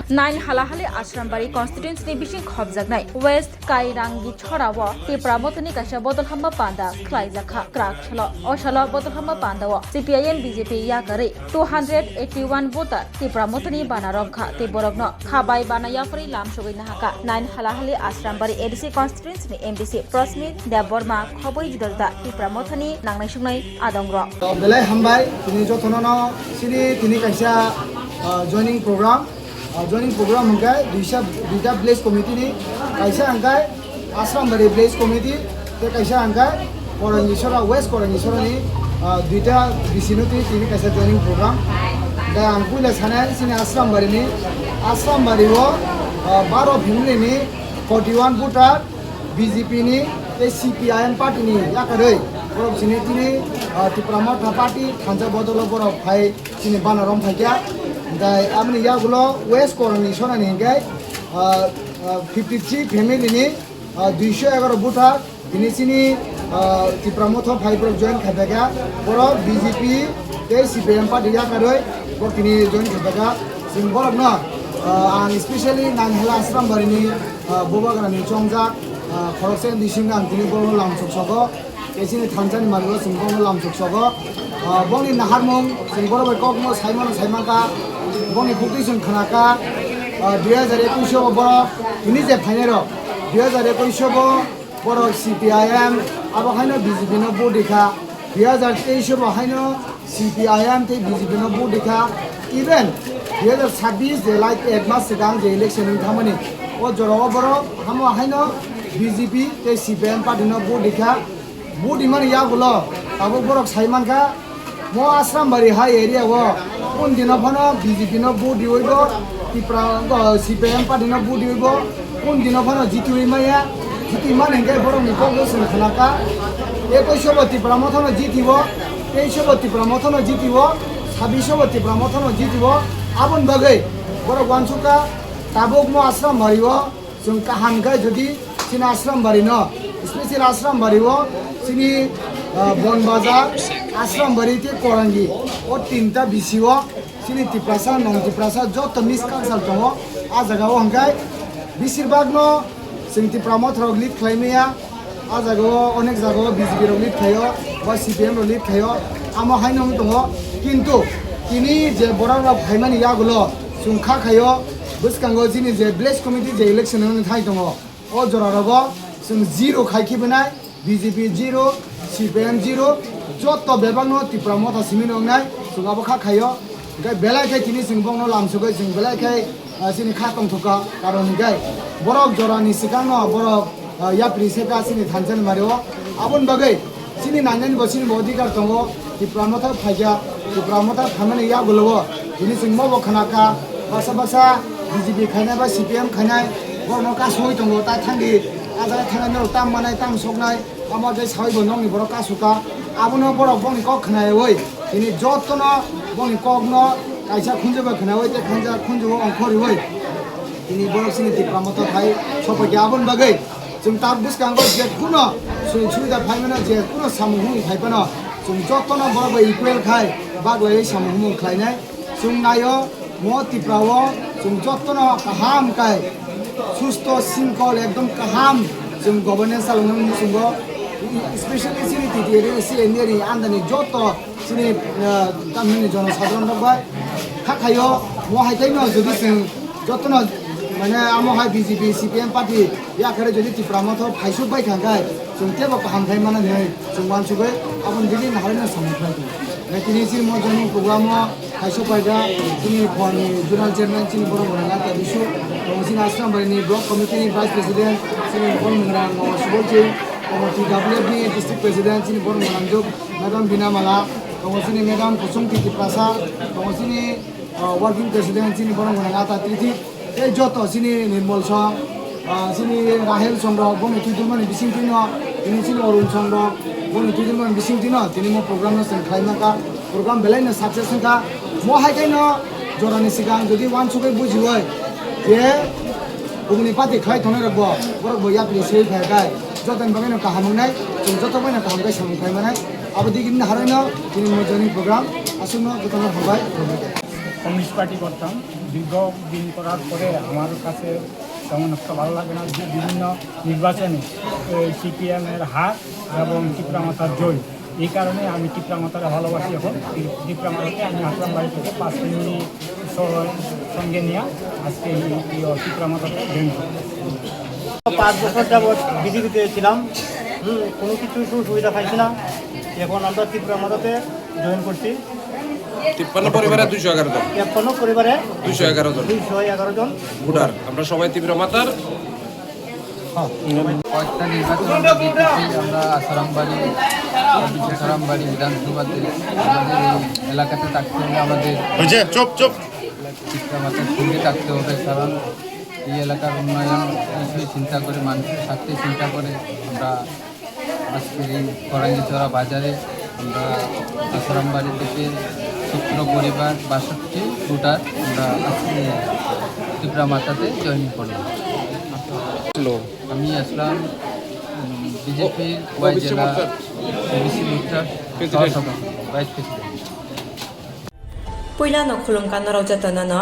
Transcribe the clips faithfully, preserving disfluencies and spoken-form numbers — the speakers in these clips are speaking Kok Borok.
Nine Halahali Ashrambari constituency ni bising khobjaknai West Kairangi Chhorao Tipra Mothani kaisa bodol hamba panda khlaijak kha kwrak salo. O salo bodol hamba pandao C P I M B J P yakarwi two hundred eighty one voter Tipra Mothani bana romkha tei borokno khabai bana yapharwi lam sogwi nahakha. Nine Halahali Ashrambari A D C constituency ni M D C Prosmit Debbarma khobwi juda juda Tipra Mothani nangnai sungnai adongrok. Belai hambai, tini jotono no sini tini kaisa, ah, joining program. Ah, joining program hwnkhe duisa, duita village committee ni, kaisa hwnkhe Ashrambari village committee, tei kaisa hwnkhe Korangisora, West Korangisora ni, ah, duita V C no twi tini kaisa joining program. Da ang puila sanai sini Ashrambari ni, Ashrambari o, ah, baro family ni forty one voter, B J P ni tei C P I M party ni yakarwi borok chini tini, ah, Tipra Motha party thansa bodolo borok phai chini bana rom phaikha. Tei aboni yagulo West Korangisora ni hwnkhe, ah, ah, fifty three family ni, ah, duiso egaroh voter tini chini, ah, Tipra Motha phai borok join khaiphaikha. Borok B J P tei C P I M party yakarwi borok tini join khaiphaikha. Chwng borokno, ah, ang specially Nine Hala Ashrambari ni ah, Bubagrani chongjak, ah, khoroksa bising ang tini borokno lamsok sogo, tei chini thansani mario chwng borokno lamsok sogo. Ah, bongni naharmung chwng borok bai kokno saimano saimankha, bongni bukti chwng khnakha, ah, dui hajar ekwis o borok tini je phainairok, dui hajar ekwis o bo borok C P I M, abo haino B J P no vote rikha, dui hajar teis o bo haino C P I M tei B J P no vote rikha, even dui hajar sabbish je last ek mas swkang je election wng thangmani, o jorao borok hamo haino B J P tei C P I M party no vote rikha, vote rimani yagulo tabuk borok sai mankha, mo Ashrambari hai area o kun dino phano B J P no vote riwi bo Tipra, o, C P I M party no vote riwi bo kun dino phano jitiwi maya, jiti mani hwnkhe borokni kokno chwng khnakha, ekwis o bo Tipra Motha no jitiwo, teis o bo Tipra Motha no jitiwo, sabbish o bo Tipra Motha no jitiwo, aboni bagwi borok uansukha tabuk mo Ashrambari o chwng kaham khe jodi chini Ashrambari no, special Ashrambari o chini, ah, Bonbazar, Ashrambari tei Korangi, o tinta B C o chini Tiprasa, non Tiprasa joto mix culture tongo. A jaga o hwnkhe besir bak no chwng Tipra Motha rok lead khlai maya. A jaga o onek jaga o B J P rok lead khlaio, ba C P M rok lead khlaio. Amo haino wng tongo. Kintu tini je borok rok phaimani yagulo chwng kha khaio, bwskango chini je village committee je election wngwi thai tongo. O jora rogo chwng zero khai khibi nai, B J P zero, C P M zero, joto bebak no Tipra Motha simi no wngnai, chwng abo kha khaio. Hwnkhe belai khe tini chwng bongno lamsugwi chwng belai khe, ah, chini kha tongthokha, karon hwnkhe borok jorani swkangno borok, ah, yapri se kha chini thansa ni mario. Aboni bagwi chini nainani bo chini bo odhikar tongo, Tipra Motha phaikha, Tipra Motha phaimani yagulo o tini chwng mobo khna kha, baksa baksa B J P khainai ba C P M khainai borokno kasugwi tongo, ta thangdi a jaga thangnai norok tam manai tam soknai. Amo tei sawi bo nokni borok kasukha. Abono borok bongni kok khnayawi, tini jotono bongni kokno kaisa khunju bai khnayawi tei khansa khunju o ongkhoriwi tini borok chini Tipra Motha phai sophaikha. Aboni bagwi chwng tak bwskango je kuno sui subida phaimano, je kuno samung humung phaiphano chwng jotono borok bai equal khai baglaiwi samung humung khlainai. Chwng naio, mo Tipra o chwng jotono kaham kai susto singkol ekdom kaham chwng governance chaloknani muchungo, specially chini T T A D C N D A ni andani joto chini, ah, tamni jonosadharon rok bai kha khaio. Mo hai tei no jodi chwng jotono mane amo hai B J P C P M party yakhare jodi Tipra Motha phaisuk bai kha khe chwng tebo kaham khai mano hinwi chwng uansugwi aboni bini naharino samung khlai tongo. Tini chini mo joining program o kaisa paida chini phone ni zonal chairman chini borok rang ata bisu, tongo chini Ashrambari ni block committee ni vice president chini borok rang Subol Singh, tongo T W F ni district president chini borok rang juk madam Bina Mala, tongo chini madam Kusum Titi Prasad, tongo chini, ah, working president chini borok rang ata Titi. Tei joto chini Nirmal Song, ah, chini Rahel Song rok, boni twi tongmani bising twino, tini chini Arun Song rok, boni twi tongmani bising twino, tini mo program no chwng khlai mangkha, program belai no success wngkha. Mo hai khe no jorani swkang jodi uansugwi bujiwi je bumuni party khlai tongnai rok bo, borok bo yapri swi phai khe, jotoni bagwi no kaham wngnai, chwng joto bai no kaham khe samung khlai manai. Abo digi ni haroi no tini mo joining program aswk no joto no hambai. Communist party করতাম। দীর্ঘ দিন করার পরে আমার কাছে তেমন একটা ভালো লাগে না। যে বিভিন্ন নির্বাচনে সিপিএম এর হার এবং টিপ্রামাথার জয়, এই কারণে আমি টিপ্রামাথারে ভালোবাসি। এখন টিপ্রামাথাতে আমি আসলাম বাড়ি থেকে পাঁচ ফ্যামিলি সহ, সঙ্গে নিয়ে আজকে এই, এই টিপ্রামাথাতে জয়েন করি। পাঁচ বছর যাবৎ বিজেপিতে ছিলাম। হুম, কোনো কিছু সুযোগ সুবিধা পাইছি না। এখন আমরা টিপ্রামাথাতে জয়েন করছি। তিপ্পান্ন পরিবারে দুইশো এগারো জন। তিপ্পান্ন পরিবারে দুইশো এগারো জন। দুইশো এগারো জন। ভোটার। আমরা সবাই টিপ্রামাথার। হ্যাঁ। কয়েকটা নির্বাচন আমরা জিতেছি, আমরা আসারামবাড়ি, আসারামবাড়ি বিধানসভাতে আমাদের এই এলাকাতে থাকতে হলে আমাদের হয়েছে, চুপ, চুপ। টিপ্রামাথার সঙ্গে থাকতে হবে, কারণ এই এলাকার উন্নয়ন বিষয়ে চিন্তা করে, মানুষের স্বার্থে চিন্তা করে আমরা আজকের এই ফরাঙ্গিছড়া বাজারে আমরা আসারামবাড়ি থেকে সতেরো পরিবার, বাষট্টি ভোটার আমরা আজকে টিপ্রামাথাতে জয়েন করলাম। হ্যালো। আমি আসলাম, উম, বিজেপির ও-, ওয়াই ওবিসি জেলা মোর্চার। ওবিসি মোর্চার প্রেসিডেন্ট। সহসভাপতি, vice president. Puilano khulumkha norok jotono no.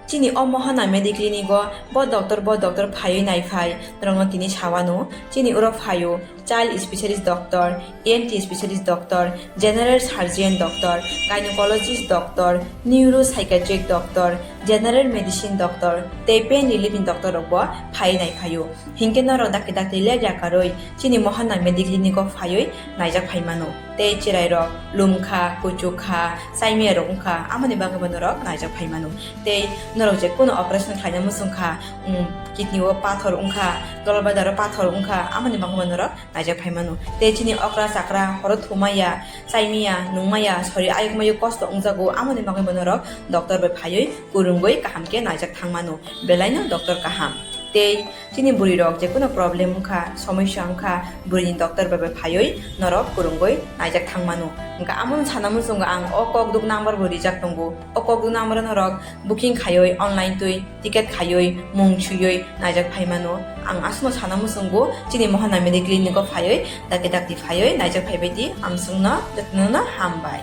Chini o Mohana Mediclinic o bo doctor, bo doctor phaiwi naiphai norokno tini sawano. Chini oro phaio child specialist doctor, E N T specialist doctor, general surgeon doctor, gynecologist doctor, neuropsychiatric doctor, general medicine doctor tei pain relief ni doctor rok bo phaiwi naiphaio. Hinkhe norok dakti dakti leg yakarwi chini Mohana Mediclinic o phaiwi naijak phaimano. Tei chwrairok lumkha, kuchukha, chaimiyarok wngkha, amoni bagwibo norok naijak phaimano. Tei norok je kuno operation khlaina muchungkha, um, kidney o pathor wngkha, gallbladder o pathor wngkha, amoni bagwibo norok naijak phaimano. Tei chini okra chakra horo thumaya, chaimaya, nungmaya, sori ayuk mayuk kosto wngjago, amoni bagwibo norok doctor bai phaiwi kwrwngwi kaham khe naijak thangmano. Belaino doctor kaham. Tei chini bwrwi rok je kuno problem wngkha, somosya wngkha, bwrwini doctor bai bai phaiwi norok kwrwngwi naijak thangmano. Hwnkha amono sana muchungo ang o kokduk number bo rijak tongo. O kokduk number o norok booking khaiwi online twi ticket khaiwi mung swiwi naijak phaimano. Ang aswkno sana muchungo chini Mohana Mediclinic o phaiwi dakti dakti phaiwi naijak phaibai di, amswkno jotono no hambai.